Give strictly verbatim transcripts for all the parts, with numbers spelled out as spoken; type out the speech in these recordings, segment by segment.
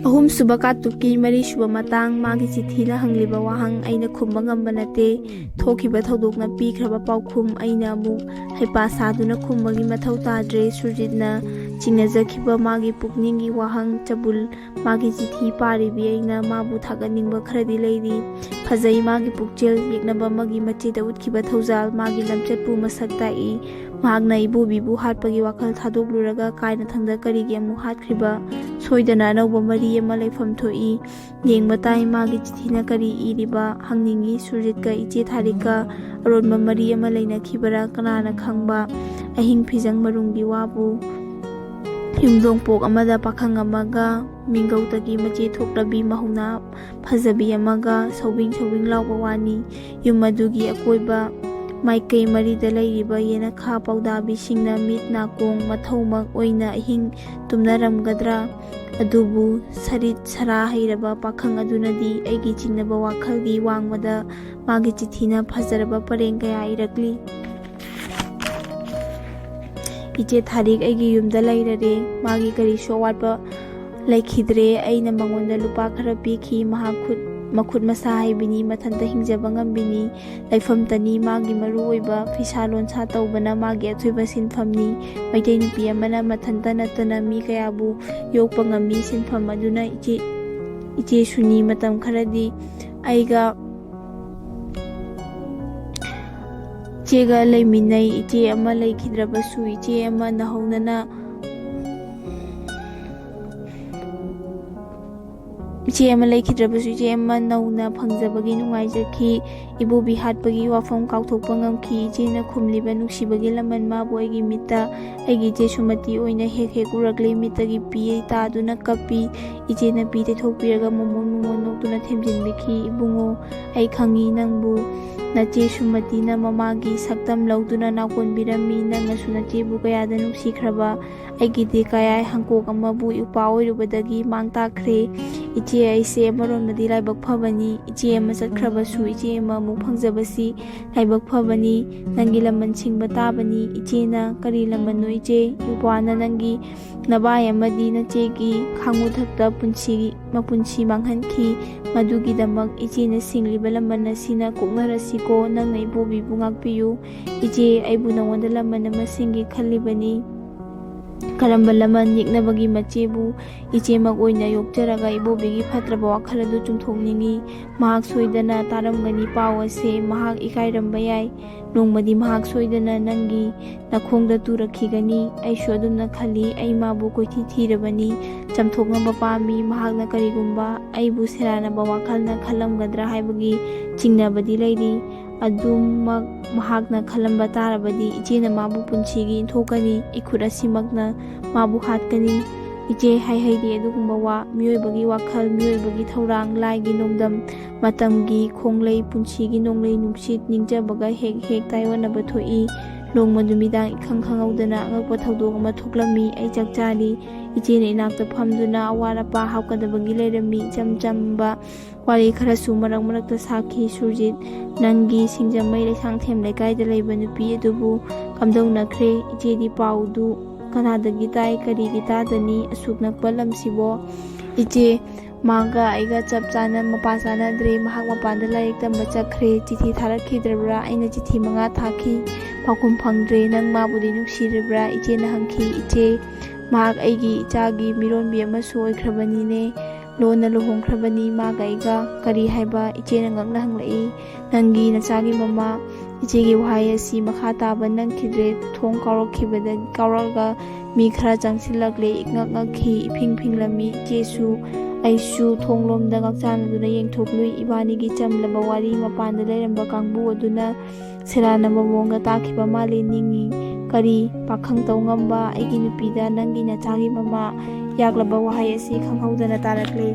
ꯑꯍꯨꯝꯁꯨꯕ ꯀꯥꯡꯂꯨꯞꯀꯤ ꯃꯔꯤꯁꯨꯕ ꯃꯇꯥꯡ꯫ ꯃꯥꯒꯤ ꯆꯤꯊꯤꯅ ꯍꯪꯂꯤꯕ ꯋꯥꯍꯪ ꯑꯩꯅ ꯈꯨꯝꯕ ꯉꯝꯕ ꯅꯠꯇꯦ꯫ ꯊꯣꯛꯈꯤꯕ ꯊꯧꯗꯣꯛꯅ ꯄꯤꯈ꯭ꯔꯕ ꯄꯥꯎꯈꯨꯝ ꯑꯩꯅ ꯑꯃꯨꯛ ꯍꯩꯄꯥ ꯁꯥꯗꯨꯅ ꯈꯨꯝꯕꯒꯤ ꯃꯊꯧ ꯇꯥꯗ꯭ꯔꯦ꯫ ꯁꯨꯔꯖꯤꯠꯅ ꯆꯤꯡꯅꯖꯈꯤꯕ ꯃꯥꯒꯤ ꯄꯨꯛꯅꯤꯡꯒꯤ ꯋꯥꯍꯪ ꯆꯕꯨꯜ꯫ ꯃꯥꯒꯤ ꯆꯤꯊꯤ ꯄꯥꯔꯤꯕꯤ ꯑꯩꯅ ꯃꯥꯕꯨ ꯊꯥꯒꯠꯅꯤꯡꯕ ꯈꯔꯗꯤ ꯂꯩꯔꯤ꯫ ꯐꯖꯩ ꯃꯥꯒꯤ ꯄꯨꯛꯆꯦꯜ, ꯌꯦꯛꯅꯕ ꯑꯃꯒꯤ ꯃꯆꯦꯗ ꯎꯠꯈꯤꯕ ꯊꯧꯖꯥꯜ, ꯃꯥꯒꯤ ꯂꯝꯆꯠꯄꯨ ꯃꯁꯛ ꯇꯥꯛꯏ꯫ ꯃꯍꯥꯛꯅ ꯏꯕꯣꯕꯤꯕꯨ ꯍꯥꯠꯄꯒꯤ ꯋꯥꯈꯜ ꯊꯥꯗꯣꯛꯂꯨꯔꯒ ꯀꯥꯏꯅꯊꯪꯗ ꯀꯔꯤꯒꯤ ꯑꯃꯨꯛ ꯍꯥꯠꯈ꯭ꯔꯤꯕ? ꯁꯣꯏꯗꯅ ꯑꯅꯧꯕ ꯃꯔꯤ ꯑꯃ ꯂꯩꯐꯝ ꯊꯣꯛꯏ꯫ ꯌꯦꯡꯕ ꯇꯥꯏ ꯃꯥꯒꯤ ꯆꯤꯊꯤꯅ ꯀꯔꯤ ꯏꯔꯤꯕ? ꯍꯪꯅꯤꯡꯏ꯫ ꯁꯨꯔꯖꯤꯠꯀ ꯏꯆꯦ ꯊꯥꯔꯤꯛꯀ ꯑꯔꯣꯟꯕ ꯃꯔꯤ ꯑꯃ ꯂꯩꯅꯈꯤꯕꯔꯥ ꯀꯅꯥꯅ ꯈꯪꯕ? ꯑꯍꯤꯡ ꯐꯤꯖꯪ ꯃꯔꯨꯝꯒꯤ ꯋꯥꯕꯨ꯫ ꯌꯨꯝꯗꯣꯡꯄꯣꯛ ꯑꯃꯗ ꯄꯥꯈꯪ ꯑꯃꯒ ꯃꯤꯡꯒꯧꯇꯒꯤ ꯃꯆꯦ ꯊꯣꯛꯂꯕꯤ ꯃꯍꯧꯅ ꯐꯖꯕꯤ ꯑꯃꯒ ꯁꯧꯕꯤꯡ ꯁꯧꯕꯤꯡ ꯂꯥꯎꯕ ꯋꯥꯅꯤ꯫ ꯌꯨꯝ ꯑꯗꯨꯒꯤ ꯑꯀꯣꯏꯕ ꯃꯥꯏꯀꯩ ꯃꯔꯤꯗ ꯂꯩꯔꯤꯕ ꯌꯦꯅꯈꯥ ꯄꯥꯎꯗꯥꯕꯤꯁꯤꯡꯅ ꯃꯤꯠ ꯅꯥꯀꯣꯡ ꯃꯊꯧꯃꯛ ꯑꯣꯏꯅ ꯑꯍꯤꯡ ꯇꯨꯝꯅꯔꯝꯒꯗ꯭ꯔꯥ? ꯑꯗꯨꯕꯨ ꯁꯔꯤꯠ ꯁꯔꯥ ꯍꯩꯔꯕ ꯄꯥꯈꯪ ꯑꯗꯨꯅꯗꯤ ꯑꯩꯒꯤ ꯆꯤꯡꯅꯕ ꯋꯥꯈꯜꯒꯤ ꯋꯥꯡꯃꯗ ꯃꯥꯒꯤ ꯆꯤꯊꯤꯅ ꯐꯖꯔꯕ ꯄꯔꯦꯡ ꯀꯌꯥ ꯏꯔꯛꯂꯤ꯫ ꯏꯆꯦ ꯊꯥꯔꯤꯛ ꯑꯩꯒꯤ ꯌꯨꯝꯗ ꯂꯩꯔꯔꯦ꯫ ꯃꯥꯒꯤ ꯀꯔꯤꯁꯨ ꯑꯋꯥꯠꯄ ꯂꯩꯈꯤꯗ꯭ꯔꯦ꯫ ꯑꯩꯅ ꯃꯉꯣꯟꯗ ꯂꯨꯄꯥ ꯈꯔ ꯄꯤꯈꯤ꯫ ꯃꯍꯥꯛ ꯈꯨꯠ, ꯃꯈꯨꯠ ꯃꯁꯥ ꯍꯩꯕꯤꯅꯤ, ꯃꯊꯟꯇ ꯍꯤꯡꯖꯕ ꯉꯝꯕꯤꯅꯤ꯫ ꯂꯩꯐꯝꯇꯅꯤ꯫ ꯃꯥꯒꯤ ꯃꯔꯨ ꯑꯣꯏꯕ ꯐꯤꯁꯥ ꯂꯣꯟꯁꯥ ꯇꯧꯕꯅ ꯃꯥꯒꯤ ꯑꯊꯣꯏꯕ ꯁꯤꯟꯐꯝꯅꯤ꯫ ꯃꯩꯇꯩ ꯅꯨꯄꯤ ꯑꯃꯅ ꯃꯊꯟꯇ ꯅꯠꯇꯅ ꯃꯤ ꯀꯌꯥꯕꯨ ꯌꯣꯛꯄ ꯉꯝꯃꯤ꯫ ꯁꯤꯟꯐꯝ ꯑꯗꯨꯅ ꯏꯆꯦ, ꯏꯆꯦꯁꯨꯅꯤ꯫ ꯃꯇꯝ ꯈꯔꯗꯤ ꯑꯩꯒ ꯏꯆꯦꯒ ꯂꯩꯃꯤꯟꯅꯩ꯫ ꯏꯆꯦ ꯑꯃ ꯂꯩꯈꯤꯗ꯭ꯔꯕꯁꯨ, ꯏꯆꯦ ꯑꯃ ꯅꯧꯍꯧꯅꯅ, ꯏꯆꯦ ꯑꯃ ꯂꯩꯈꯤꯗ꯭ꯔꯕꯁꯨ, ꯏꯆꯦ ꯑꯃ ꯅꯧꯅ ꯐꯪꯖꯕꯒꯤ ꯅꯨꯡꯉꯥꯏꯖꯈꯤ꯫ ꯏꯕꯣꯕꯤ ꯍꯥꯠꯄꯒꯤ ꯋꯥꯐꯝ ꯀꯥꯎꯊꯣꯛꯄ ꯉꯝꯈꯤ꯫ ꯏꯆꯦꯅ ꯈꯨꯝꯂꯤꯕ ꯅꯨꯡꯁꯤꯕꯒꯤ ꯂꯃꯟ ꯃꯥꯕꯨ ꯑꯩꯒꯤ ꯃꯤꯠꯇ ꯑꯩꯒꯤ ꯏꯆꯦ ꯁꯨꯃꯇꯤ ꯑꯣꯏꯅ ꯍꯦꯛ ꯍꯦꯛ ꯎꯔꯛꯂꯦ꯫ ꯃꯤꯠꯇꯒꯤ ꯄꯤ ꯇꯥꯗꯨꯅ ꯀꯞꯄꯤ꯫ ꯏꯆꯦꯅ ꯄꯤ ꯇꯩꯊꯣꯛꯄꯤꯔꯒ ꯃꯣꯃꯣꯟ ꯃꯣꯃꯣꯟ ꯅꯣꯛꯇꯨꯅ ꯊꯦꯝꯖꯤꯟꯕꯤꯈꯤ꯫ "ꯏꯕꯨꯡꯉꯣ, ꯑꯩ ꯈꯪꯏ ꯅꯪꯕꯨ꯫ ꯅꯆꯦ ꯁꯨꯃꯇꯤꯅ ꯃꯃꯥꯒꯤ ꯁꯛꯇꯝ ꯂꯧꯗꯨꯅ ꯅꯥꯎꯀꯣꯟꯕꯤꯔꯝꯃꯤ꯫ ꯅꯪꯅꯁꯨ ꯅꯆꯦꯕꯨ ꯀꯌꯥꯗ ꯅꯨꯡꯁꯤꯈ꯭ꯔꯕ꯫ ꯑꯩꯒꯤꯗꯤ ꯀꯌꯥ ꯍꯪꯀꯣꯛ ꯑꯃꯕꯨ ꯏꯄ꯭ꯋꯥ ꯑꯣꯏꯔꯨꯕꯗꯒꯤ ꯃꯥꯡ ꯇꯥꯛꯈ꯭ꯔꯦ꯫ ꯏꯆꯦ" ꯏꯆꯦ, ꯑꯩꯁꯦ ꯑꯃꯔꯣꯝꯗꯗꯤ ꯂꯥꯏꯕꯛ ꯐꯕꯅꯤ꯫ ꯏꯆꯦ ꯑꯃ ꯆꯠꯈ꯭ꯔꯕꯁꯨ ꯏꯆꯦ ꯑꯃ ꯑꯃꯨꯛ ꯐꯪꯖꯕꯁꯤ ꯂꯥꯏꯕꯛ ꯐꯕꯅꯤ꯫ ꯅꯪꯒꯤ ꯂꯃꯟ ꯁꯤꯡꯕ ꯇꯥꯕꯅꯤ꯫ ꯏꯆꯦꯅ ꯀꯔꯤ ꯂꯃꯟꯅꯣ ꯏꯆꯦ? ꯏꯄ꯭ꯋꯥꯅ ꯅꯪꯒꯤ ꯅꯕꯥꯏ ꯑꯃꯗꯤ ꯅꯆꯦꯒꯤ ꯈꯥꯉꯨꯊꯛꯇ ꯄꯨꯟꯁꯤ, ꯃꯄꯨꯟꯁꯤ ꯃꯥꯡꯍꯟꯈꯤ꯫ ꯃꯗꯨꯒꯤꯗꯃꯛ ꯏꯆꯦꯅ ꯁꯤꯡꯂꯤꯕ ꯂꯃꯟ ꯑꯁꯤꯅ ꯀꯣꯛꯅꯔꯁꯤꯀꯣ꯫ ꯅꯪꯅ ꯏꯕꯣꯕꯤꯕꯨ ꯉꯥꯛꯄꯤꯌꯨ꯫ ꯏꯆꯦ, ꯑꯩꯕꯨ ꯅꯉꯣꯟꯗ ꯂꯃꯟ ꯑꯃ ꯁꯤꯡꯒꯦ ꯈꯜꯂꯤꯕꯅꯤ꯫ ꯀꯔꯝꯕ ꯂꯃꯟ? ꯌꯦꯛꯅꯕꯒꯤ ꯃꯆꯦꯕꯨ ꯏꯆꯦꯃꯛ ꯑꯣꯏꯅ ꯌꯣꯛꯆꯔꯒ ꯏꯕꯣꯕꯤꯒꯤ ꯐꯠꯇ꯭ꯔꯕ ꯋꯥꯈꯜ ꯑꯗꯨ ꯆꯨꯝꯊꯣꯛꯅꯤꯡꯏ꯫ ꯃꯍꯥꯛ ꯁꯣꯏꯗꯅ ꯇꯥꯔꯝꯒꯅꯤ ꯄꯥꯎ ꯑꯁꯦ꯫ ꯃꯍꯥꯛ ꯏꯀꯥꯏꯔꯝꯕ ꯌꯥꯏ꯫ ꯅꯣꯡꯃꯗꯤ ꯃꯍꯥꯛ ꯁꯣꯏꯗꯅ ꯅꯪꯒꯤ ꯅꯈꯣꯡꯗ ꯇꯨꯔꯛꯈꯤꯒꯅꯤ꯫ ꯑꯩꯁꯨ ꯑꯗꯨꯝꯅ ꯈꯜꯂꯤ꯫ ꯑꯩ ꯃꯥꯕꯨ ꯀꯣꯏꯊꯤ ꯊꯤꯔꯕꯅꯤ꯫ ꯆꯝꯊꯣꯛꯅꯕ ꯄꯥꯝꯃꯤ꯫ ꯃꯍꯥꯛꯅ ꯀꯔꯤꯒꯨꯝꯕ ꯑꯩꯕꯨ ꯁꯦꯔꯥꯟꯅꯕ ꯋꯥꯈꯜꯅ ꯈꯜꯂꯝꯒꯗ꯭ꯔꯥ ꯍꯥꯏꯕꯒꯤ ꯆꯤꯡꯅꯕꯗꯤ ꯂꯩꯔꯤ꯫ ꯑꯗꯨꯃꯛ ꯃꯍꯥꯛꯅ ꯈꯜꯂꯝꯕ ꯇꯥꯔꯕꯗꯤ ꯏꯆꯦꯅ ꯃꯥꯕꯨ ꯄꯨꯟꯁꯤꯒꯤ ꯏꯟꯊꯣꯛꯀꯅꯤ꯫ ꯏꯈꯨꯠ ꯑꯁꯤꯃꯛꯅ ꯃꯥꯕꯨ ꯍꯥꯠꯀꯅꯤ꯫ ꯏꯆꯦ, ꯍꯥꯏꯍꯩꯗꯦ ꯑꯗꯨꯒꯨꯝꯕ ꯋꯥ꯫ ꯃꯤꯑꯣꯏꯕꯒꯤ ꯋꯥꯈꯜ, ꯃꯤꯑꯣꯏꯕꯒꯤ ꯊꯧꯔꯥꯡ, ꯂꯥꯏꯒꯤ ꯅꯣꯡꯗꯝ, ꯃꯇꯝꯒꯤ ꯈꯣꯡꯂꯩ, ꯄꯨꯟꯁꯤꯒꯤ ꯅꯣꯡꯂꯩ ꯅꯨꯡꯁꯤꯠ ꯅꯤꯡꯖꯕꯒ ꯍꯦꯛ ꯍꯦꯛ ꯇꯥꯏꯑꯣꯟꯅꯕ ꯊꯣꯛꯏ꯫ ꯅꯣꯡꯃ ꯅꯨꯃꯤꯗꯥꯡ ꯏꯈꯪ ꯈꯪꯍꯧꯗꯅ ꯑꯉꯛꯄ ꯊꯧꯗꯣꯛ ꯑꯃ ꯊꯣꯛꯂꯝꯃꯤ꯫ ꯑꯩ ꯆꯥꯛ ꯆꯥꯔꯤ꯫ ꯏꯆꯦꯅ ꯏꯅꯥꯛꯇ ꯐꯝꯗꯨꯅ ꯑꯋꯥꯠ ꯑꯄꯥ ꯍꯥꯞꯀꯗꯕꯒꯤ ꯂꯩꯔꯝꯃꯤ꯫ ꯏꯆꯝ ꯆꯝꯕ ꯋꯥꯔꯤ ꯈꯔꯁꯨ ꯃꯔꯛ ꯃꯔꯛꯇ ꯁꯥꯈꯤ꯫ ꯁꯨꯔꯖꯤꯠ, ꯅꯪꯒꯤ ꯁꯤꯡꯖꯃꯩ ꯂꯩꯁꯥꯡꯊꯦꯝ ꯂꯩꯀꯥꯏꯗ ꯂꯩꯕ ꯅꯨꯄꯤ ꯑꯗꯨꯕꯨ ꯀꯝꯗꯧꯅꯈ꯭ꯔꯦ? ꯏꯆꯦꯗꯤ ꯄꯥꯎꯗꯨ ꯀꯅꯥꯗꯒꯤ ꯇꯥꯏ? ꯀꯔꯤꯒꯤ ꯇꯥꯗꯅꯤ? ꯑꯁꯨꯛ ꯅꯛꯄ ꯂꯝꯁꯤꯕꯣ? ꯏꯆꯦ, ꯃꯥꯒ ꯑꯩꯒ ꯆꯞ ꯆꯥꯅ ꯃꯄꯥ ꯆꯥꯅꯗ꯭ꯔꯦ꯫ ꯃꯍꯥꯛ ꯃꯄꯥꯟꯗ ꯂꯥꯏꯔꯤꯛ ꯇꯝꯕ ꯆꯠꯈ꯭ꯔꯦ꯫ ꯆꯤꯊꯤ ꯊꯥꯔꯛꯈꯤꯗ꯭ꯔꯕ꯭ꯔꯥ? ꯑꯩꯅ ꯆꯤꯊꯤ ꯃꯉꯥ ꯊꯥꯈꯤ, ꯄꯥꯎꯈꯨꯝ ꯐꯪꯗ꯭ꯔꯦ꯫ ꯅꯪ ꯃꯥꯕꯨꯗꯤ ꯅꯨꯡꯁꯤꯔꯤꯕ꯭ꯔꯥ? ꯏꯆꯦꯅ ꯍꯪꯈꯤ꯫ ꯏꯆꯦ, ꯃꯍꯥꯛ ꯑꯩꯒꯤ ꯏꯆꯥꯒꯤ ꯃꯤꯔꯣꯟꯕꯤ ꯑꯃꯁꯨ ꯑꯣꯏꯈ꯭ꯔꯕꯅꯤꯅꯦ꯫ ꯂꯣꯟꯅ ꯂꯨꯍꯣꯡꯈ꯭ꯔꯕꯅꯤ ꯃꯥꯒ ꯑꯩꯒ꯫ ꯀꯔꯤ ꯍꯥꯏꯕ? ꯏꯆꯦꯅ ꯉꯛꯅ ꯍꯪꯂꯛꯏ꯫ ꯅꯪꯒꯤ ꯅꯆꯥꯒꯤ ꯃꯃꯥ꯫ ꯏꯆꯦꯒꯤ ꯋꯥꯍꯩ ꯑꯁꯤ ꯃꯈꯥ ꯇꯥꯕ ꯅꯪꯈꯤꯗ꯭ꯔꯦ꯫ ꯊꯣꯡ ꯀꯥꯎꯔꯛꯈꯤꯕꯗ, ꯀꯥꯎꯔꯛꯑꯒ ꯃꯤ ꯈꯔ ꯆꯪꯁꯤꯜꯂꯛꯂꯦ꯫ ꯏꯉꯛ ꯉꯛꯈꯤ, ꯏꯐꯤꯡ ꯐꯤꯡꯂꯝꯃꯤ꯫ ꯏꯆꯦꯁꯨ ꯑꯩꯁꯨ ꯊꯣꯡꯂꯣꯝꯗ ꯉꯛꯆꯥꯟꯅꯗꯨꯅ ꯌꯦꯡꯊꯣꯛꯂꯨꯏ꯫ ꯏꯕꯥꯅꯤꯒꯤ ꯆꯝꯂꯕ ꯋꯥꯔꯤ ꯃꯄꯥꯟꯗ ꯂꯩꯔꯝꯕ ꯀꯥꯡꯕꯨ ꯑꯗꯨꯅ ꯁꯦꯔꯥꯟꯅꯕ ꯃꯑꯣꯡꯗ ꯇꯥꯈꯤꯕ ꯃꯥꯜꯂꯦ꯫ ꯅꯤꯡꯏ꯫ ꯀꯔꯤ? ꯄꯥꯈꯪ ꯇꯧ ꯉꯝꯕ ꯑꯩꯒꯤ ꯅꯨꯄꯤꯗ ꯅꯪꯒꯤ ꯅꯆꯥꯒꯤ ꯃꯃꯥ꯫ ꯌꯥꯛꯂꯕ ꯋꯥꯍꯩ ꯑꯁꯤ ꯈꯪꯍꯧꯗꯅ ꯇꯥꯔꯛꯂꯦ꯫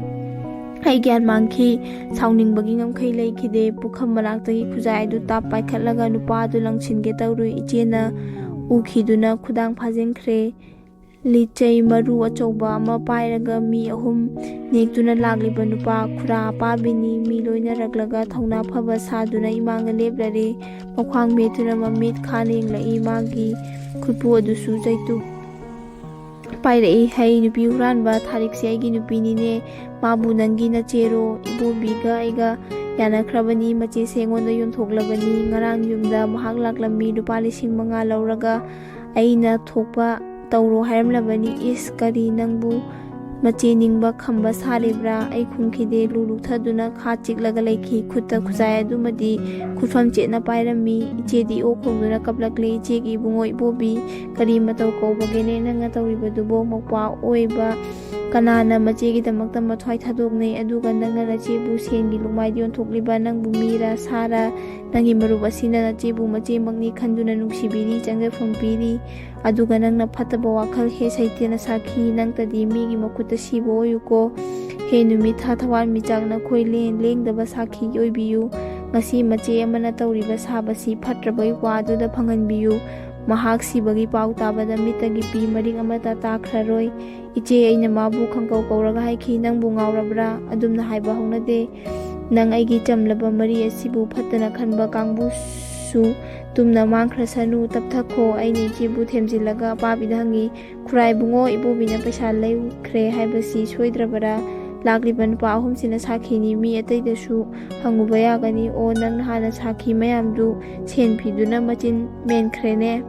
ꯑꯩ ꯒ꯭ꯌꯥꯟ ꯃꯥꯡꯈꯤ꯫ ꯁꯥꯎꯅꯤꯡꯕꯒꯤ ꯉꯝꯈꯩ ꯂꯩꯈꯤꯗꯦ꯫ ꯄꯨꯈꯝ ꯃꯅꯥꯛꯇꯒꯤ ꯈꯨꯖꯥꯏ ꯑꯗꯨ ꯇꯥꯞ ꯄꯥꯏꯈꯠꯂꯒ ꯅꯨꯄꯥ ꯑꯗꯨ ꯂꯪꯁꯤꯟꯒꯦ ꯇꯧꯔꯨꯏ꯫ ꯏꯆꯦꯅ ꯎꯈꯤꯗꯨꯅ ꯈꯨꯗꯥꯡ ꯐꯥꯖꯤꯟꯈ꯭ꯔꯦ꯫ ꯂꯤꯆꯩ ꯃꯔꯨ ꯑꯆꯧꯕ ꯑꯃ ꯄꯥꯏꯔꯒ ꯃꯤ ꯑꯍꯨꯝ ꯅꯦꯛꯇꯨꯅ ꯂꯥꯛꯂꯤꯕ ꯅꯨꯄꯥ ꯈꯨꯔꯥ ꯑꯄꯥꯕꯤꯅꯤ꯫ ꯃꯤ ꯂꯣꯏꯅꯔꯛꯂꯒ ꯊꯧꯅꯥ ꯐꯕ ꯁꯥꯗꯨꯅ ꯏꯃꯥꯡꯗ ꯂꯦꯞꯂꯔꯦ꯫ ꯃꯈ꯭ꯋꯥꯡ ꯃꯦꯠꯇꯨꯅ ꯃꯃꯤꯠ ꯈꯥꯅ ꯌꯦꯡꯂꯛꯏ꯫ ꯃꯥꯒꯤ ꯈꯨꯠꯄꯨ ꯑꯗꯨꯁꯨ ꯆꯩꯇꯨꯞ ꯄꯥꯏꯔꯛꯏ꯫ "ꯍꯩ, ꯅꯨꯄꯤ ꯍꯨꯔꯥꯟꯕ, ꯊꯥꯔꯤꯛꯁꯦ ꯑꯩꯒꯤ ꯅꯨꯄꯤꯅꯤꯅꯦ꯫ ꯃꯥꯕꯨ ꯅꯪꯒꯤ ꯅꯆꯦꯔꯣ? ꯏꯕꯣꯕꯤꯒ ꯑꯩꯒ ꯌꯥꯅꯈ꯭ꯔꯕꯅꯤ꯫ ꯃꯆꯦꯁꯦ ꯑꯩꯉꯣꯟꯗ ꯌꯣꯟꯊꯣꯛꯂꯕꯅꯤ꯫ ꯉꯔꯥꯡ ꯌꯨꯝꯗ ꯃꯍꯥꯛ ꯂꯥꯛꯂꯝꯃꯤ꯫ ꯂꯨꯄꯥ ꯂꯤꯁꯤꯡ ꯃꯉꯥ ꯂꯧꯔꯒ ꯑꯩꯅ ꯊꯣꯛꯄ ꯇꯧꯔꯣ ꯍꯥꯏꯔꯝꯂꯕꯅꯤ꯫" "ꯏꯁ, ꯀꯔꯤ, ꯅꯪꯕꯨ ꯃꯆꯦ ꯅꯤꯡꯕ ꯈꯝꯕ ꯁꯥꯔꯤꯕ꯭ꯔꯥ?" ꯑꯩ ꯈꯨꯝꯈꯤꯗꯦ꯫ ꯂꯨ ꯂꯨꯛꯊꯗꯨꯅ ꯈꯥ ꯆꯤꯛꯂꯒ ꯂꯩꯈꯤ꯫ ꯈꯨꯠꯇ ꯈꯨꯖꯥꯏ ꯑꯗꯨꯃꯗꯤ ꯈꯨꯠꯐꯝ ꯆꯦꯠꯅ ꯄꯥꯏꯔꯝꯃꯤ꯫ ꯏꯆꯦꯗꯤ ꯑꯣꯛ ꯈꯣꯡꯗꯨꯅ ꯀꯞꯂꯛꯂꯦ꯫ "ꯏꯆꯦꯒꯤ ꯏꯕꯨꯡꯉꯣ ꯏꯕꯣꯕꯤ, ꯀꯔꯤ ꯃꯇꯧ ꯀꯧꯕꯒꯦꯅꯦ ꯅꯪꯅ ꯇꯧꯔꯤꯕꯗꯨꯕꯣ? ꯃꯧꯄ꯭ꯋꯥ ꯑꯣꯏꯕ ꯀꯅꯥꯅ ꯃꯆꯦꯒꯤꯗꯃꯛꯇ ꯃꯊ꯭ꯋꯥꯏ ꯊꯥꯗꯣꯛꯅꯩ? ꯑꯗꯨꯒ ꯅꯪꯅ ꯅꯆꯦꯕꯨ ꯁꯦꯟꯒꯤ ꯂꯨꯛꯃꯥꯏꯗ ꯌꯣꯟꯊꯣꯛꯂꯤꯕ? ꯅꯪꯕꯨ ꯃꯤꯔ ꯁꯥꯔ? ꯅꯪꯒꯤ ꯃꯔꯨꯞ ꯑꯁꯤꯅ ꯅꯆꯦꯕꯨ ꯃꯆꯦꯃꯛꯅꯤ ꯈꯟꯗꯨꯅ ꯅꯨꯡꯁꯤꯕꯤꯔꯤ, ꯆꯪꯖꯐꯝ ꯄꯤꯔꯤ꯫ ꯑꯗꯨꯒ ꯅꯪꯅ ꯐꯠꯇꯕ ꯋꯥꯈꯜ ꯍꯦ ꯁꯩꯇꯦꯅ ꯁꯥꯈꯤ꯫ ꯅꯪꯇꯗꯤ ꯃꯤꯒꯤ ꯃꯈꯨꯠꯇ ꯁꯤꯕ ꯑꯣꯏꯌꯨꯀꯣ꯫ ꯍꯦ ꯅꯨꯃꯤꯠ ꯊꯥ ꯊꯋꯥꯟꯃꯤꯆꯥꯛ, ꯅꯈꯣꯏ ꯂꯦꯟ ꯂꯦꯡꯗꯕ ꯁꯥꯈꯤ ꯑꯣꯏꯕꯤꯌꯨ꯫ ꯉꯁꯤ ꯃꯆꯦ ꯑꯃꯅ ꯇꯧꯔꯤꯕ ꯁꯥꯕꯁꯤ ꯐꯠꯇ꯭ꯔꯕꯒꯤ ꯋꯥꯗꯨꯗ ꯐꯪꯍꯟꯕꯤꯌꯨ꯫ ꯃꯍꯥꯛ ꯁꯤꯕꯒꯤ ꯄꯥꯎ ꯇꯥꯕꯗ ꯃꯤꯠꯇꯒꯤ ꯄꯤ ꯃꯔꯤꯛ ꯑꯃꯠꯇ ꯇꯥꯈ꯭ꯔꯔꯣꯏ꯫ ꯏꯆꯦ, ꯑꯩꯅ ꯃꯥꯕꯨ ꯈꯪꯀꯧ ꯀꯧꯔꯒ ꯍꯥꯏꯈꯤ, "ꯅꯪꯕꯨ ꯉꯥꯎꯔꯕ꯭ꯔꯥ?" ꯑꯗꯨꯝꯅ ꯍꯥꯏꯕ ꯍꯧꯅꯗꯦ꯫ ꯅꯪ ꯑꯩꯒꯤ ꯆꯝꯂꯕ ꯃꯔꯤ ꯑꯁꯤꯕꯨ ꯐꯠꯇꯅ ꯈꯟꯕ ꯀꯥꯡꯕꯨꯁꯨ ꯇꯨꯝꯅ ꯃꯥꯡꯈ꯭ꯔꯁꯅꯨ꯫ ꯇꯞꯊꯈꯣ꯫ ꯑꯩꯅ ꯏꯆꯦꯕꯨ ꯊꯦꯝꯖꯤꯜꯂꯒ ꯑꯄꯥꯕꯤꯗ ꯍꯪꯉꯤ, "ꯈꯨꯔꯥꯏ ꯏꯕꯨꯡꯉꯣ, ꯏꯕꯣꯕꯤꯅ ꯄꯩꯁꯥ ꯂꯩꯈ꯭ꯔꯦ ꯍꯥꯏꯕꯁꯤ ꯁꯣꯏꯗ꯭ꯔꯕꯔꯥ?" ꯂꯥꯛꯂꯤꯕ ꯅꯨꯄꯥ ꯑꯍꯨꯝꯁꯤꯅ ꯁꯥꯈꯤꯅꯤ꯫ ꯃꯤ ꯑꯇꯩꯗꯁꯨ ꯍꯪꯉꯨꯕ ꯌꯥꯒꯅꯤ꯫ "ꯑꯣ, ꯅꯪ ꯅꯍꯥꯟꯅ ꯁꯥꯈꯤ ꯃꯌꯥꯝꯗꯨ ꯁꯦꯟ ꯄꯤꯗꯨꯅ ꯃꯆꯤꯟ ꯃꯦꯟꯈ꯭ꯔꯦꯅꯦ꯫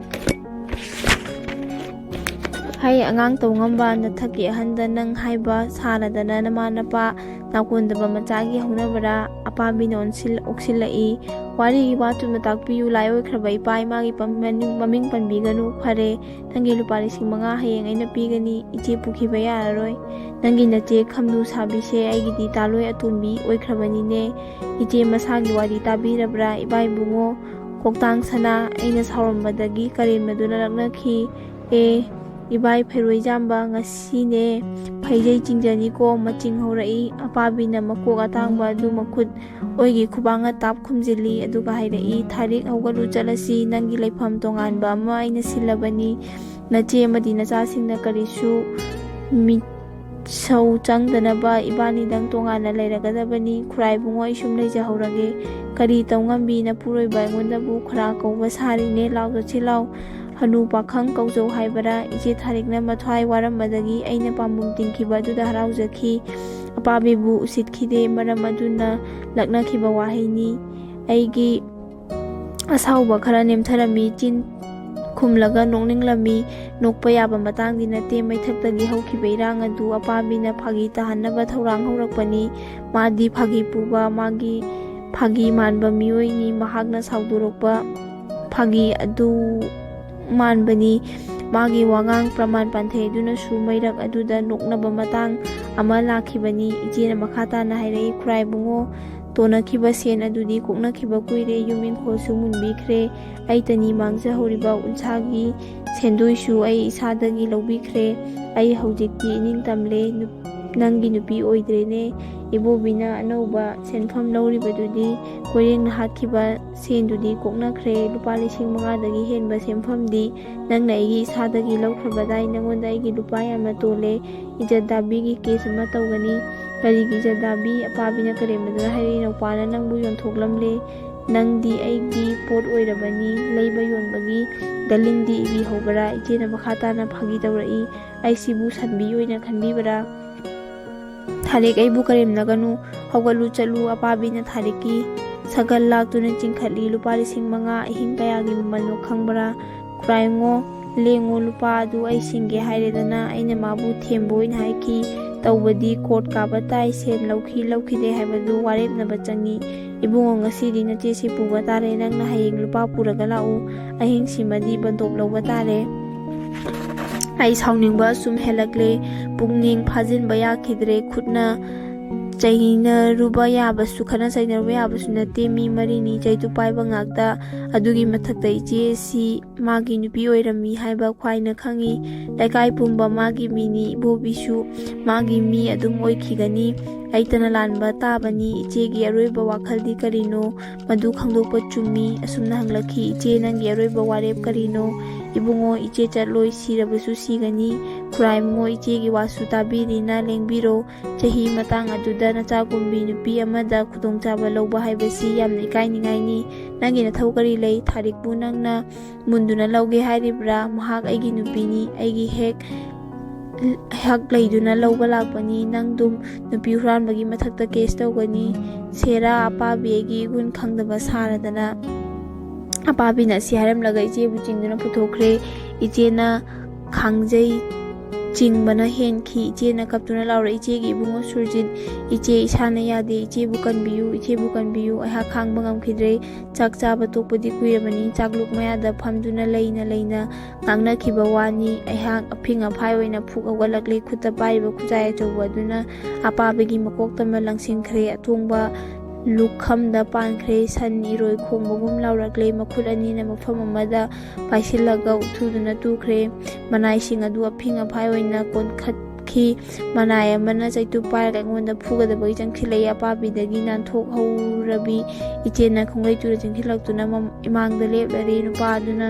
ꯍꯩ, ꯑꯉꯥꯡ ꯇꯧꯉꯝꯕ, ꯅꯊꯛꯀꯤ ꯑꯍꯟꯗ ꯅꯪ ꯍꯥꯏꯕ ꯁꯥꯔꯗꯅ ꯅꯃꯥ ꯅꯄꯥ ꯅꯥꯀꯣꯟꯗꯕ ꯃꯆꯥꯒꯤ ꯍꯧꯅꯕꯔꯥ?" ꯑꯄꯥꯕꯤꯅ ꯑꯣꯟꯁꯤꯜ-, ꯑꯣꯛꯁꯤꯜꯂꯛꯏ꯫ "ꯋꯥꯔꯤꯒꯤ ꯋꯥ ꯆꯨꯝꯅ ꯇꯥꯛꯄꯤꯌꯨ꯫ ꯂꯥꯏ ꯑꯣꯏꯈ꯭ꯔꯕ ꯏꯄꯥ ꯏꯃꯥꯒꯤ ꯄꯝ-, ꯃꯅꯤꯡ-, ꯃꯃꯤꯡ ꯄꯟꯕꯤꯒꯅꯨ꯫ ꯐꯔꯦ, ꯅꯪꯒꯤ ꯂꯨꯄꯥ ꯂꯤꯁꯤꯡ ꯃꯉꯥ ꯍꯌꯦꯡ ꯑꯩꯅ ꯄꯤꯒꯅꯤ꯫ ꯏꯆꯦ ꯄꯨꯈꯤꯕ ꯌꯥꯔꯔꯣꯏ꯫ ꯅꯪꯒꯤ ꯅꯆꯦ ꯈꯝꯅꯨ ꯁꯥꯕꯤꯁꯦ ꯑꯩꯒꯤꯗꯤ ꯇꯥꯂꯣꯏ ꯑꯇꯣꯟꯕꯤ ꯑꯣꯏꯈ꯭ꯔꯕꯅꯤꯅꯦ꯫ ꯏꯆꯦ ꯃꯁꯥꯒꯤ ꯋꯥꯔꯤ ꯇꯥꯕꯤꯔꯕ꯭ꯔꯥ?" ꯏꯕꯥ ꯏꯕꯨꯡꯉꯣ ꯀꯣꯛꯇꯥꯡ ꯁꯅꯥ, ꯑꯩꯅ ꯁꯥꯎꯔꯝꯕꯗꯒꯤ ꯀꯔꯦꯝꯅꯗꯨꯅ ꯂꯛꯅꯈꯤ꯫ "ꯑꯦ, ꯏꯕꯥꯏ ꯐꯩꯔꯣꯏꯖꯥꯝꯕ, ꯉꯁꯤꯅꯦ ꯐꯩꯖꯩ ꯆꯤꯡꯖꯅꯤꯀꯣ", ꯃꯆꯤꯡ ꯍꯧꯔꯛꯏ꯫ ꯑꯄꯥꯕꯤꯅ ꯃꯀꯣꯛ ꯑꯇꯥꯡꯕ ꯑꯗꯨ ꯃꯈꯨꯠ ꯑꯣꯏꯒꯤ ꯈꯨꯕꯥꯡꯅ ꯇꯥꯞ ꯈꯨꯝꯖꯤꯜꯂꯤ, ꯑꯗꯨꯒ ꯍꯥꯏꯔꯛꯏ, "ꯊꯥꯔꯤꯛ, ꯍꯧꯒꯠꯂꯨ, ꯆꯠꯂꯁꯤ꯫ ꯅꯪꯒꯤ ꯂꯩꯐꯝ ꯇꯣꯉꯥꯟꯕ ꯑꯃ ꯑꯩꯅ ꯁꯤꯜꯂꯕꯅꯤ꯫ ꯅꯆꯦ ꯑꯃꯗꯤ ꯅꯆꯥꯁꯤꯡꯅ ꯀꯔꯤꯁꯨ ꯃꯤꯠꯁꯧ ꯆꯪꯗꯅꯕ ꯏꯕꯥꯅꯤꯗꯪ ꯇꯣꯉꯥꯟꯅ ꯂꯩꯔꯒꯗꯕꯅꯤ꯫ ꯈꯨꯔꯥꯏ ꯏꯕꯨꯡꯉꯣ, ꯑꯩ ꯁꯨꯝ ꯂꯩꯖꯍꯧꯔꯒꯦ꯫ ꯀꯔꯤ ꯇꯧ ꯉꯝꯕꯤ? ꯅꯄꯨꯔꯣꯏꯕ ꯑꯩꯉꯣꯟꯗꯕꯨ ꯈꯨꯔꯥ ꯀꯧꯕ ꯁꯥꯔꯤꯅꯦ꯫ ꯂꯥꯎ ꯆꯠꯁꯤ ꯂꯥꯎ꯫ ꯍꯅꯨ ꯄꯥꯈꯪ ꯀꯧꯖꯧ ꯍꯥꯏꯕꯔꯥ? ꯏꯆꯦ ꯊꯥꯔꯤꯛꯅ ꯃꯊ꯭ꯋꯥꯏ ꯋꯥꯔꯝꯕꯗꯒꯤ ꯑꯩꯅ ꯄꯥꯝꯕꯨꯝ ꯇꯤꯡꯈꯤꯕ ꯑꯗꯨꯗ ꯍꯔꯥꯎꯖꯈꯤ꯫ ꯑꯄꯥꯕꯤꯕꯨ ꯎꯁꯤꯠꯈꯤꯗꯦ꯫ ꯃꯔꯝ ꯑꯗꯨꯅ ꯂꯛꯅꯈꯤꯕ ꯋꯥꯍꯩꯅꯤ꯫ ꯑꯩꯒꯤ ꯑꯁꯥꯎꯕ ꯈꯔ ꯅꯦꯝꯊꯔꯝꯃꯤ꯫ ꯆꯤꯟ ꯈꯨꯝꯂꯒ ꯅꯣꯛꯅꯤꯡꯂꯝꯃꯤ꯫ ꯅꯣꯛꯄ ꯌꯥꯕ ꯃꯇꯥꯡꯗꯤ ꯅꯠꯇꯦ꯫ ꯃꯩꯊꯛꯇꯒꯤ ꯍꯧꯈꯤꯕ ꯏꯔꯥꯡ ꯑꯗꯨ ꯑꯄꯥꯕꯤꯅ ꯐꯥꯒꯤ ꯇꯥꯍꯟꯅꯕ ꯊꯧꯔꯥꯡ ꯍꯧꯔꯛꯄꯅꯤ꯫ ꯃꯥꯗꯤ ꯐꯥꯒꯤ ꯄꯨꯕ, ꯃꯥꯒꯤ ꯐꯥꯒꯤ ꯃꯥꯟꯕ ꯃꯤꯑꯣꯏꯅꯤ꯫ ꯃꯍꯥꯛꯅ ꯁꯥꯎꯗꯣꯔꯛꯄ ꯐꯥꯒꯤ ꯑꯗꯨ ꯃꯥꯟꯕꯅꯤ꯫ ꯃꯥꯒꯤ ꯋꯥꯉꯥꯡ ꯄ꯭ꯔꯃꯥꯟ ꯄꯥꯟꯊꯩ ꯑꯗꯨꯅꯁꯨ ꯃꯩꯔꯛ ꯑꯗꯨꯗ ꯅꯣꯛꯅꯕ ꯃꯇꯥꯡ ꯑꯃ ꯂꯥꯛꯈꯤꯕꯅꯤ꯫ ꯏꯆꯦꯅ ꯃꯈꯥ ꯇꯥꯅ ꯍꯥꯏꯔꯛꯏ, "ꯈꯨꯔꯥꯏꯕꯨꯡꯉꯣ, ꯇꯣꯟꯅꯈꯤꯕ ꯁꯦꯟ ꯑꯗꯨꯗꯤ ꯀꯣꯛꯅꯈꯤꯕ ꯀꯨꯏꯔꯦ꯫ ꯌꯨꯝ ꯏꯪꯈꯣꯜꯁꯨ ꯃꯨꯟꯕꯤꯈ꯭ꯔꯦ꯫ ꯑꯩꯇꯅꯤ ꯃꯥꯡꯖꯍꯧꯔꯤꯕ ꯎꯟꯁꯥꯒꯤ ꯁꯦꯟꯗꯣꯏꯁꯨ ꯑꯩ ꯏꯁꯥꯗꯒꯤ ꯂꯧꯕꯤꯈ꯭ꯔꯦ꯫ ꯑꯩ ꯍꯧꯖꯤꯛꯇꯤ ꯏꯅꯤꯡ ꯇꯝꯂꯦ꯫ ꯅꯨꯞ-, ꯅꯪꯒꯤ ꯅꯨꯄꯤ ꯑꯣꯏꯗ꯭ꯔꯦꯅꯦ꯫" ꯏꯕꯣꯕꯤꯅ ꯑꯅꯧꯕ ꯁꯦꯟꯐꯝ ꯂꯧꯔꯤꯕꯗꯨꯗꯤ ꯀꯣꯏꯔꯦꯡꯅ ꯍꯥꯠꯈꯤꯕ ꯁꯦꯟꯗꯨꯗꯤ ꯀꯣꯛꯅꯈ꯭ꯔꯦ꯫ ꯂꯨꯄꯥ ꯂꯤꯁꯤꯡ ꯃꯉꯥꯗꯒꯤ ꯍꯦꯟꯕ ꯁꯦꯟꯐꯝꯗꯤ ꯅꯪꯅ ꯑꯩꯒꯤ ꯏꯁꯥꯗꯒꯤ ꯂꯧꯈ꯭ꯔꯕꯗꯥꯏ꯫ ꯅꯪꯉꯣꯟꯗ ꯑꯩꯒꯤ ꯂꯨꯄꯥ ꯌꯥꯝꯅ ꯇꯣꯜꯂꯦ꯫ ꯏꯖꯠ ꯗꯥꯕꯤꯒꯤ ꯀꯦꯁ ꯑꯃ ꯇꯧꯒꯅꯤ꯫ "ꯀꯔꯤꯒꯤ ꯏꯖꯠ ꯗꯥꯕꯤ?" ꯑꯄꯥꯕꯤꯅ ꯀꯔꯦꯝꯅꯗꯨꯅ ꯍꯥꯏꯔꯛꯏ꯫ "ꯅꯧꯄꯥꯅ ꯅꯪꯕꯨ ꯌꯣꯟꯊꯣꯛꯂꯝꯂꯦ꯫ ꯅꯪꯗꯤ ꯑꯩꯒꯤ ꯄꯣꯠ ꯑꯣꯏꯔꯕꯅꯤ꯫ ꯂꯩꯕ ꯌꯣꯟꯕꯒꯤ ꯗꯂꯤꯟꯗꯤ ꯏꯕꯤꯍꯧꯕ꯭ꯔꯥ?" ꯏꯆꯦꯅ ꯃꯈꯥ ꯇꯥꯅ ꯐꯥꯒꯤ ꯇꯧꯔꯛꯏ꯫ "ꯑꯩ ꯁꯤꯕꯨ ꯁꯟꯕꯤ ꯑꯣꯏꯅ ꯈꯟꯕꯤꯕ꯭ꯔꯥ?" "ꯊꯥꯔꯤꯛ, ꯑꯩꯕꯨ ꯀꯔꯦꯝꯅꯒꯅꯨ꯫ ꯍꯧꯒꯠꯂꯨ ꯆꯠꯂꯨ꯫" ꯑꯄꯥꯕꯤꯅ ꯊꯥꯔꯤꯛꯀꯤ ꯁꯒꯜ ꯂꯥꯛꯇꯨꯅ ꯆꯤꯡꯈꯠꯂꯤ꯫ "ꯂꯨꯄꯥ ꯂꯤꯁꯤꯡ ꯃꯉꯥ ꯑꯍꯤꯡ ꯀꯌꯥꯒꯤ ꯃꯃꯜꯅꯣ ꯈꯪꯕ꯭ꯔꯥ? ꯈꯨꯔꯥꯏꯉꯣ, ꯂꯦꯡꯉꯣ, ꯂꯨꯄꯥ ꯑꯗꯨ ꯑꯩ ꯁꯤꯡꯒꯦ ꯍꯥꯏꯔꯦꯗꯅ꯫ ꯑꯩꯅ ꯃꯥꯕꯨ ꯊꯦꯝꯕ ꯑꯣꯏꯅ ꯍꯥꯏꯈꯤ꯫ ꯇꯧꯕꯗꯤ ꯀꯣꯔꯠ ꯀꯥꯕ ꯇꯥꯏ꯫ ꯁꯦꯟ ꯂꯧꯈꯤ ꯂꯧꯈꯤꯗꯦ ꯍꯥꯏꯕꯗꯨ ꯋꯥꯔꯦꯞꯅꯕ ꯆꯪꯉꯤ꯫ ꯏꯕꯨꯡꯉꯣ, ꯉꯁꯤꯗꯤ ꯅꯆꯦꯁꯤ ꯄꯨꯕ ꯇꯥꯔꯦ꯫ ꯅꯪꯅ ꯍꯌꯦꯡ ꯂꯨꯄꯥ ꯄꯨꯔꯒ ꯂꯥꯛꯎ꯫ ꯑꯍꯤꯡꯁꯤꯃꯗꯤ ꯕꯟꯗꯣꯞ ꯂꯧꯕ ꯇꯥꯔꯦ꯫ ꯑꯩ ꯁꯥꯎꯅꯤꯡꯕ ꯁꯨꯝ ꯍꯦꯜꯂꯛꯂꯦ꯫ ꯄꯨꯛꯅꯤꯡ ꯐꯥꯖꯤꯟꯕ ꯌꯥꯈꯤꯗ꯭ꯔꯦ꯫ ꯈꯨꯠꯅ ꯆꯩꯅꯔꯨꯕ ꯌꯥꯕꯁꯨ, ꯈꯠꯅ ꯆꯩꯅꯔꯨꯕ ꯌꯥꯕꯁꯨ ꯅꯠꯇꯦ꯫ ꯃꯤ ꯃꯔꯤꯅꯤ ꯆꯩꯇꯨꯞ ꯄꯥꯏꯕ ꯉꯥꯛꯇ꯫ ꯑꯗꯨꯒꯤ ꯃꯊꯛꯇ ꯏꯆꯦ ꯑꯁꯤ ꯃꯥꯒꯤ ꯅꯨꯄꯤ ꯑꯣꯏꯔꯝꯃꯤ ꯍꯥꯏꯕ ꯈ꯭ꯋꯥꯏꯅ ꯈꯪꯉꯤ꯫ ꯂꯩꯀꯥꯏ ꯄꯨꯝꯕ ꯃꯥꯒꯤ ꯃꯤꯅꯤ꯫ ꯏꯕꯣꯕꯤꯁꯨ ꯃꯥꯒꯤ ꯃꯤ ꯑꯗꯨꯝ ꯑꯣꯏꯈꯤꯒꯅꯤ꯫ ꯑꯩꯇꯅ ꯂꯥꯟꯕ ꯇꯥꯕꯅꯤ꯫ ꯏꯆꯦꯒꯤ ꯑꯔꯣꯏꯕ ꯋꯥꯈꯜꯗꯤ ꯀꯔꯤꯅꯣ? ꯃꯗꯨ ꯈꯪꯗꯣꯛꯄ ꯆꯨꯝꯃꯤ꯫ ꯑꯁꯨꯝꯅ ꯍꯪꯂꯛꯈꯤ, "ꯏꯆꯦ, ꯅꯪꯒꯤ ꯑꯔꯣꯏꯕ ꯋꯥꯔꯦꯞ ꯀꯔꯤꯅꯣ?" "ꯏꯕꯨꯡꯉꯣ, ꯏꯆꯦ ꯆꯠꯂꯣꯏ, ꯁꯤꯔꯕꯁꯨ ꯁꯤꯒꯅꯤ꯫ ꯈꯨꯔꯥꯏ ꯏꯕꯨꯡꯉꯣ, ꯏꯆꯦꯒꯤ ꯋꯥꯁꯨ ꯇꯥꯕꯤꯔꯤꯅ ꯂꯦꯡꯕꯤꯔꯣ꯫ ꯆꯍꯤ ꯃꯇꯥꯡ ꯑꯗꯨꯗ ꯅꯆꯥꯒꯨꯝꯕꯤ ꯅꯨꯄꯤ ꯑꯃꯗ ꯈꯨꯗꯣꯡꯆꯥꯕ ꯂꯧꯕ ꯍꯥꯏꯕꯁꯤ ꯌꯥꯝꯅ ꯏꯀꯥꯏꯅꯤꯡꯉꯥꯏꯅꯤ꯫ ꯅꯪꯒꯤ ꯅꯊꯧ ꯀꯔꯤ ꯂꯩ? ꯊꯥꯔꯤꯛꯄꯨ ꯅꯪꯅ ꯃꯨꯟꯗꯨꯅ ꯂꯧꯒꯦ ꯍꯥꯏꯔꯤꯕ꯭ꯔꯥ? ꯃꯍꯥꯛ ꯑꯩꯒꯤ ꯅꯨꯄꯤꯅꯤ, ꯑꯩꯒꯤ ꯍꯦꯛ ꯍꯛ ꯂꯩꯗꯨꯅ ꯂꯧꯕ ꯂꯥꯛꯄꯅꯤ꯫ ꯅꯪꯗꯨꯝ ꯅꯨꯄꯤ ꯍꯨꯔꯥꯟꯕꯒꯤ ꯃꯊꯛꯇ ꯀꯦꯁ ꯇꯧꯒꯅꯤ꯫ ꯁꯦꯔꯥ ꯑꯄꯥꯕꯤ ꯑꯩꯒꯤ ꯏꯒꯨꯟ ꯈꯪꯗꯕ ꯁꯥꯔꯗꯅ ꯑꯄꯥꯕꯤꯅ ꯑꯁꯤ ꯍꯥꯏꯔꯝꯂꯒ ꯏꯆꯦꯕꯨ ꯆꯤꯡꯗꯨꯅ ꯄꯨꯊꯣꯛꯈ꯭ꯔꯦ꯫ ꯏꯆꯦꯅ ꯈꯥꯡꯖꯩ ꯆꯤꯡꯕꯅ ꯍꯦꯟꯈꯤ꯫ ꯏꯆꯦꯅ ꯀꯞꯇꯨꯅ ꯂꯥꯎꯔꯛꯏ, "ꯏꯆꯦꯒꯤ ꯏꯕꯨꯡꯉꯣ ꯁꯨꯔꯖꯤꯠ, ꯏꯆꯦ ꯏꯁꯥꯅ ꯌꯥꯗꯦ, ꯏꯆꯦꯕꯨ ꯀꯟꯕꯤꯌꯨ, ꯏꯆꯦꯕꯨ ꯀꯟꯕꯤꯌꯨ꯫ ꯑꯩꯍꯥꯛ ꯈꯥꯡꯕ ꯉꯝꯈꯤꯗ꯭ꯔꯦ꯫ ꯆꯥꯛ ꯆꯥꯕ ꯇꯣꯛꯄꯗꯤ ꯀꯨꯏꯔꯕꯅꯤ꯫" ꯆꯥꯛꯂꯨꯛ ꯃꯌꯥꯗ ꯐꯝꯗꯨꯅ ꯂꯩꯅ ꯂꯩꯅ ꯉꯥꯡꯅꯈꯤꯕ ꯋꯥꯅꯤ꯫ ꯑꯩꯍꯥꯛ ꯑꯐꯤꯡ ꯑꯐꯥꯏ ꯑꯣꯏꯅ ꯐꯨꯛ ꯍꯧꯒꯠꯂꯛꯂꯦ꯫ ꯈꯨꯠꯇ ꯄꯥꯏꯔꯤꯕ ꯈꯨꯖꯥꯏ ꯑꯆꯧꯕ ꯑꯗꯨꯅ ꯑꯄꯥꯕꯒꯤ ꯃꯀꯣꯛꯇ ꯑꯃ ꯂꯪꯁꯤꯟꯈ꯭ꯔꯦ꯫ ꯑꯇꯣꯡꯕ ꯂꯨꯈꯝꯗ ꯄꯥꯟꯈ꯭ꯔꯦ꯫ ꯁꯟ ꯏꯔꯣꯏ ꯈꯣꯡꯕꯒꯨꯝ ꯂꯥꯎꯔꯛꯂꯦ꯫ ꯃꯈꯨꯠ ꯑꯅꯤꯅ ꯃꯐꯝ ꯑꯃꯗ ꯄꯥꯏꯁꯤꯜꯂꯒ ꯎꯠꯊꯨꯗꯨꯅ ꯇꯨꯈ꯭ꯔꯦ꯫ ꯃꯅꯥꯏꯁꯤꯡ ꯑꯗꯨ ꯑꯐꯤꯡ ꯑꯐꯥꯏ ꯑꯣꯏꯅ ꯀꯣꯟꯈꯠꯈꯤ꯫ ꯃꯅꯥꯏ ꯑꯃꯅ ꯆꯩꯇꯨꯞ ꯄꯥꯏꯔꯒ ꯑꯩꯉꯣꯟꯗ ꯐꯨꯒꯗꯕꯒꯤ ꯆꯪꯁꯤꯜꯂꯛꯏ꯫ ꯑꯄꯥꯕꯤꯗꯒꯤ ꯅꯥꯟꯊꯣꯛꯍꯧꯔꯕꯤ ꯏꯆꯦꯅ ꯈꯣꯡꯂꯩ ꯇꯨꯔ ꯆꯦꯟꯁꯤꯜꯂꯛꯇꯨꯅ ꯃꯝ-, ꯏꯃꯥꯡꯗ ꯂꯦꯞꯂꯔꯦ꯫ ꯅꯨꯄꯥ ꯑꯗꯨꯅ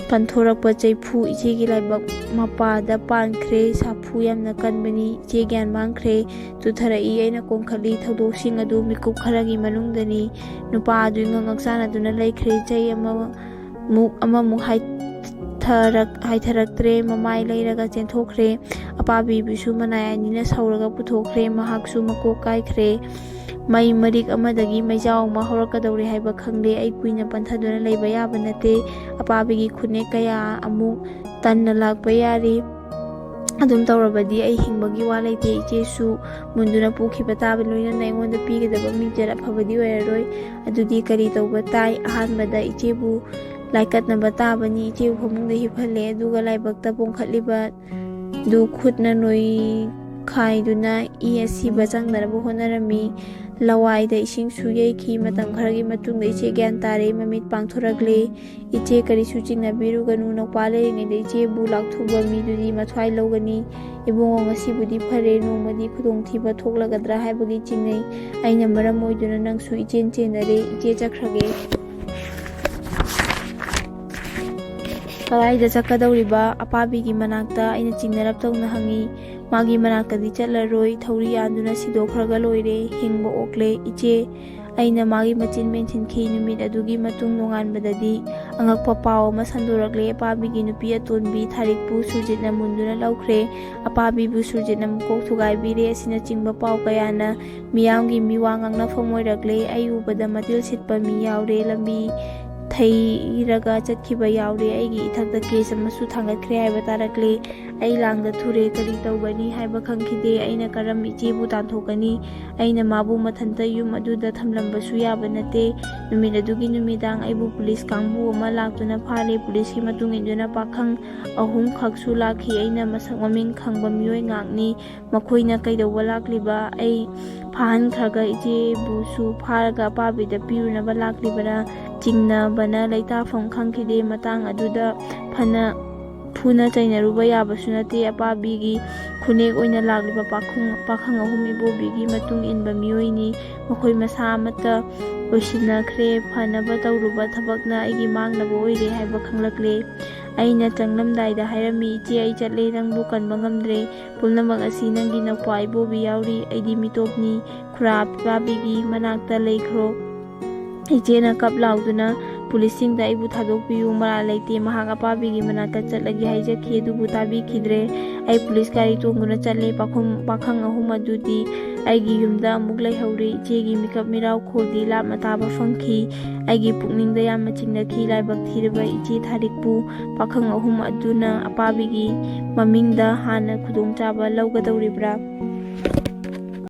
ꯀꯟꯊꯣꯔꯛꯄ ꯆꯩꯐꯨ ꯏꯆꯦꯒꯤ ꯂꯥꯏꯕꯛ ꯃꯄꯥꯗ ꯄꯥꯟꯈ꯭ꯔꯦ꯫ ꯁꯥꯐꯨ ꯌꯥꯝꯅ ꯀꯟꯕꯅꯤ꯫ ꯏꯆꯦ ꯒ꯭ꯌꯥꯟ ꯃꯥꯡꯈ꯭ꯔꯦ꯫ ꯇꯨꯊꯔꯛꯏ꯫ ꯑꯩꯅ ꯀꯣꯟꯈꯠꯂꯤ꯫ ꯊꯧꯗꯣꯛꯁꯤꯡ ꯑꯗꯨ ꯃꯤꯀꯨꯞ ꯈꯔꯒꯤ ꯃꯅꯨꯡꯗꯅꯤ꯫ ꯅꯨꯄꯥ ꯑꯗꯨ ꯏꯉꯛ ꯉꯛꯆꯥꯟꯅꯗꯨꯅ ꯂꯩꯈ꯭ꯔꯦ꯫ ꯆꯩ ꯑꯃꯃꯨꯛ ꯑꯃꯃꯨꯛ ꯍꯥꯏꯊꯔꯛ-, ꯍꯥꯏꯊꯔꯛꯇ꯭ꯔꯦ꯫ ꯃꯃꯥꯏ ꯂꯩꯔꯒ ꯆꯦꯟꯊꯣꯛꯈ꯭ꯔꯦ꯫ ꯑꯄꯥꯕꯤꯕꯨꯁꯨ ꯃꯅꯥꯏ ꯑꯅꯤꯅ ꯁꯧꯔꯒ ꯄꯨꯊꯣꯛꯈ꯭ꯔꯦ꯫ ꯃꯍꯥꯛꯁꯨ ꯃꯀꯣꯛ ꯀꯥꯏꯈ꯭ꯔꯦ꯫ ꯃꯩ ꯃꯔꯤꯛ ꯑꯃꯗꯒꯤ ꯃꯩꯖꯥꯎ ꯑꯃ ꯍꯧꯔꯛꯀꯗꯧꯔꯦ ꯍꯥꯏꯕ ꯈꯪꯂꯦ꯫ ꯑꯩ ꯀꯨꯏꯅ ꯄꯟꯊꯗꯨꯅ ꯂꯩꯕ ꯌꯥꯕ ꯅꯠꯇꯦ꯫ ꯑꯄꯥꯕꯤꯒꯤ ꯈꯨꯠꯅꯦꯛ ꯀꯌꯥ ꯑꯃꯨꯛ ꯇꯟꯅ ꯂꯥꯛꯄ ꯌꯥꯔꯤ꯫ ꯑꯗꯨꯝ ꯇꯧꯔꯕꯗꯤ ꯑꯩ ꯍꯤꯡꯕꯒꯤ ꯋꯥ ꯂꯩꯇꯦ꯫ ꯏꯆꯦꯁꯨ ꯃꯨꯟꯗꯨꯅ ꯄꯨꯈꯤꯕ ꯇꯥꯕ, ꯂꯣꯏꯅꯅ ꯑꯩꯉꯣꯟꯗ ꯄꯤꯒꯗꯕ ꯃꯤꯡꯆꯠ ꯑꯐꯕꯗꯤ ꯑꯣꯏꯔꯔꯣꯏ꯫ ꯑꯗꯨꯗꯤ ꯀꯔꯤ ꯇꯧꯕ ꯇꯥꯏ? ꯑꯍꯥꯟꯕꯗ ꯏꯆꯦꯕꯨ ꯂꯥꯏꯀꯠꯅꯕ ꯇꯥꯕꯅꯤ꯫ ꯏꯆꯦꯕꯨ ꯐꯃꯨꯡꯗ ꯍꯤꯞꯍꯜꯂꯦ, ꯑꯗꯨꯒ ꯂꯥꯏꯕꯛꯇ ꯄꯣꯡꯈꯠꯂꯤꯕ ꯑꯗꯨ ꯈꯨꯠꯅ ꯅꯣꯏ-, ꯈꯥꯏꯗꯨꯅ ꯏ ꯑꯁꯤꯕ ꯆꯪꯗꯅꯕ ꯍꯣꯠꯅꯔꯝꯃꯤ꯫ ꯂꯋꯥꯏꯗ ꯏꯁꯤꯡꯁꯨ ꯌꯩꯈꯤ꯫ ꯃꯇꯝ ꯈꯔꯒꯤ ꯃꯇꯨꯡꯗ ꯏꯆꯦ ꯒ꯭ꯌꯥꯟ ꯇꯥꯔꯦ, ꯃꯃꯤꯠ ꯄꯥꯡꯊꯣꯔꯛꯂꯦ꯫ "ꯏꯆꯦ, ꯀꯔꯤꯁꯨ ꯆꯤꯡꯅꯕꯤꯔꯨꯒꯅꯨ, ꯅꯧꯄꯥ ꯂꯩꯔꯤꯉꯩꯗ ꯏꯆꯦꯕꯨ ꯂꯥꯛꯊꯨꯕ ꯃꯤꯗꯨꯗꯤ ꯃꯊ꯭ꯋꯥꯏ ꯂꯧꯒꯅꯤ꯫ ꯏꯕꯨꯡꯉꯣ, ꯉꯁꯤꯕꯨꯗꯤ ꯐꯔꯦ, ꯅꯣꯡꯃꯗꯤ ꯈꯨꯗꯣꯡꯊꯤꯕ ꯊꯣꯛꯂꯒꯗ꯭ꯔꯥ ꯍꯥꯏꯕꯒꯤ ꯆꯤꯡꯅꯩ꯫ ꯑꯩꯅ ꯃꯔꯝ ꯑꯣꯏꯗꯨꯅ ꯅꯪꯁꯨ ꯏꯆꯦꯟ ꯆꯦꯟꯅꯔꯦ꯫ ꯏꯆꯦ ꯆꯠꯈ꯭ꯔꯒꯦ꯫" "ꯀꯗꯥꯏꯗ ꯆꯠꯀꯗꯧꯔꯤꯕ?" ꯑꯄꯥꯕꯤꯒꯤ ꯃꯅꯥꯛꯇ ꯑꯩꯅ ꯆꯤꯡꯅꯔꯞ ꯇꯧꯅ ꯍꯪꯉꯤ꯫ "ꯃꯥꯒꯤ ꯃꯅꯥꯛꯇꯗꯤ ꯆꯠꯂꯔꯣꯏ, ꯊꯧꯔꯤ ꯌꯥꯟꯗꯨꯅ ꯁꯤꯗꯣꯛꯈ꯭ꯔꯒ ꯂꯣꯏꯔꯦ, ꯍꯤꯡꯕ ꯑꯣꯛꯂꯦ ꯏꯆꯦ꯫" ꯑꯩꯅ ꯃꯥꯒꯤ ꯃꯆꯤꯟ ꯃꯦꯟꯁꯤꯟꯈꯤ꯫ ꯅꯨꯃꯤꯠ ꯑꯗꯨꯒꯤ ꯃꯇꯨꯡ ꯅꯣꯡꯉꯥꯟꯕꯗꯗꯤ ꯑꯉꯛꯄ ꯄꯥꯎ ꯑꯃ ꯁꯟꯗꯣꯔꯛꯂꯦ꯫ ꯑꯄꯥꯕꯤꯒꯤ ꯅꯨꯄꯤ ꯑꯇꯣꯟꯕꯤ ꯊꯥꯔꯤꯛꯄꯨ ꯁꯨꯔꯖꯤꯠꯅ ꯃꯨꯟꯗꯨꯅ ꯂꯧꯈ꯭ꯔꯦ꯫ ꯑꯄꯥꯕꯤꯕꯨ ꯁꯨꯔꯖꯤꯠꯅ ꯃꯀꯣꯛ ꯊꯨꯒꯥꯏꯕꯤꯔꯦ꯫ ꯑꯁꯤꯅꯆꯤꯡꯕ ꯄꯥꯎ ꯀꯌꯥꯅ ꯃꯤꯌꯥꯝꯒꯤ ꯃꯤꯋꯥ ꯉꯥꯡꯅꯐꯝ ꯑꯣꯏꯔꯛꯂꯦ꯫ ꯑꯩ ꯎꯕꯗ ꯃꯇꯤꯜ ꯁꯤꯠꯄ ꯃꯤ ꯌꯥꯎꯔꯦ꯫ ꯂꯝꯕꯤ ꯊꯩꯔꯒ ꯆꯠꯈꯤꯕ ꯌꯥꯎꯔꯦ꯫ ꯑꯩꯒꯤ ꯏꯊꯛꯇ ꯀꯦꯁ ꯑꯃꯁꯨ ꯊꯥꯡꯒꯠꯈ꯭ꯔꯦ ꯍꯥꯏꯕ ꯇꯥꯔꯛꯂꯦ꯫ ꯑꯩ ꯂꯥꯡꯗ ꯊꯨꯔꯦ꯫ ꯀꯔꯤ ꯇꯧꯒꯅꯤ ꯍꯥꯏꯕ ꯈꯪꯈꯤꯗꯦ꯫ ꯑꯩꯅ ꯀꯔꯝ ꯏꯆꯦꯕꯨ ꯇꯥꯟꯊꯣꯛꯀꯅꯤ? ꯑꯩꯅ ꯃꯥꯕꯨ ꯃꯊꯟꯇ ꯌꯨꯝ ꯑꯗꯨꯗ ꯊꯝꯂꯝꯕꯁꯨ ꯌꯥꯕ ꯅꯠꯇꯦ꯫ ꯅꯨꯃꯤꯠ ꯑꯗꯨꯒꯤ ꯅꯨꯃꯤꯗꯥꯡ ꯑꯩꯕꯨ ꯄꯨꯂꯤꯁ ꯀꯥꯡꯕꯨ ꯑꯃ ꯂꯥꯛꯇꯨꯅ ꯐꯥꯔꯦ꯫ ꯄꯨꯂꯤꯁꯀꯤ ꯃꯇꯨꯡ ꯏꯟꯗꯨꯅ ꯄꯥꯈꯪ ꯑꯍꯨꯝꯈꯛꯁꯨ ꯂꯥꯛꯈꯤ꯫ ꯑꯩꯅ ꯃꯁꯛ ꯃꯃꯤꯡ ꯈꯪꯕ ꯃꯤꯑꯣꯏ ꯉꯥꯛꯅꯤ꯫ ꯃꯈꯣꯏꯅ ꯀꯩꯗꯧꯕ ꯂꯥꯛꯂꯤꯕ? ꯑꯩ ꯐꯥꯍꯟꯈ꯭ꯔꯒ ꯏꯆꯦꯕꯨꯁꯨ ꯐꯥꯔꯒ ꯑꯄꯥꯕꯤꯗ ꯄꯤꯔꯨꯅꯕ ꯂꯥꯛꯂꯤꯕꯔꯥ? ꯆꯤꯡꯅꯕꯅ ꯂꯩꯇꯥꯐꯝ ꯈꯪꯈꯤꯗꯦ꯫ ꯃꯇꯥꯡ ꯑꯗꯨꯗ ꯐꯅ ꯐꯨꯅ ꯆꯩꯅꯔꯨꯕ ꯌꯥꯕꯁꯨ ꯅꯠꯇꯦ꯫ ꯑꯄꯥꯕꯤꯒꯤ ꯈꯨꯅꯦꯛ ꯑꯣꯏꯅ ꯂꯥꯛꯂꯤꯕ ꯄꯥꯈꯪ, ꯄꯥꯈꯪ ꯑꯍꯨꯝ ꯏꯕꯣꯕꯤꯒꯤ ꯃꯇꯨꯡ ꯏꯟꯕ ꯃꯤꯑꯣꯏꯅꯤ꯫ ꯃꯈꯣꯏ ꯃꯁꯥ ꯑꯃꯠꯇ ꯑꯣꯏꯁꯤꯟꯅꯈ꯭ꯔꯦ꯫ ꯐꯅꯕ ꯇꯧꯔꯨꯕ ꯊꯕꯛꯅ ꯑꯩꯒꯤ ꯃꯥꯡꯅꯕ ꯑꯣꯏꯔꯦ ꯍꯥꯏꯕ ꯈꯪꯂꯛꯂꯦ꯫ ꯑꯩꯅ ꯆꯪꯂꯝꯗꯥꯏꯗ ꯍꯥꯏꯔꯝꯃꯤ, "ꯏꯆꯦ, ꯑꯩ ꯆꯠꯂꯦ, ꯅꯪꯕꯨ ꯀꯟꯕ ꯉꯝꯗ꯭ꯔꯦ꯫ ꯄꯨꯝꯅꯃꯛ ꯑꯁꯤ ꯅꯪꯒꯤ ꯅꯧꯄꯥ ꯏꯕꯣꯕꯤ ꯌꯥꯎꯔꯤ꯫ ꯑꯩꯗꯤ ꯃꯤꯇꯣꯞꯅꯤ꯫ ꯈꯨꯔꯥ ꯑꯄꯥꯕꯤꯒꯤ ꯃꯅꯥꯛꯇ ꯂꯩꯈ꯭ꯔꯣ꯫" ꯏꯆꯦꯅ ꯀꯞ ꯂꯥꯎꯗꯨꯅ, "ꯄꯨꯂꯤꯁꯁꯤꯡꯗ ꯑꯩꯕꯨ ꯊꯥꯗꯣꯛꯄꯤꯌꯨ, ꯃꯔꯥꯜ ꯂꯩꯇꯦ, ꯃꯍꯥꯛ ꯑꯄꯥꯕꯤꯒꯤ ꯃꯅꯥꯛꯇ ꯆꯠꯂꯒꯦ ꯍꯥꯏꯖꯈꯤ, ꯑꯗꯨꯕꯨ ꯇꯥꯕꯤꯈꯤꯗ꯭ꯔꯦ꯫ ꯑꯩ ꯄꯨꯂꯤꯁ ꯒꯥꯔꯤ ꯇꯣꯡꯗꯨꯅ ꯆꯠꯂꯦ꯫ ꯄꯥꯈꯨꯝ-, ꯄꯥꯈꯪ ꯑꯍꯨꯝ ꯑꯗꯨꯗꯤ ꯑꯩꯒꯤ ꯌꯨꯝꯗ ꯑꯃꯨꯛ ꯂꯩꯍꯧꯔꯦ꯫ ꯏꯆꯦꯒꯤ ꯃꯤꯀꯞ ꯃꯤꯔꯥꯎꯈꯣꯜꯗꯤ ꯂꯥꯞꯅ ꯇꯥꯕ ꯐꯪꯈꯤ꯫ ꯑꯩꯒꯤ ꯄꯨꯛꯅꯤꯡꯗ ꯌꯥꯝꯅ ꯆꯤꯡꯅꯈꯤ꯫ ꯂꯥꯏꯕꯛ ꯊꯤꯔꯕ ꯏꯆꯦ ꯊꯥꯔꯤꯛꯄꯨ ꯄꯥꯈꯪ ꯑꯍꯨꯝ ꯑꯗꯨꯅ ꯑꯄꯥꯕꯤꯒꯤ ꯃꯃꯤꯡꯗ ꯍꯥꯟꯅ ꯈꯨꯗꯣꯡꯆꯥꯕ ꯂꯧꯒꯗꯧꯔꯤꯕ꯭ꯔꯥ?"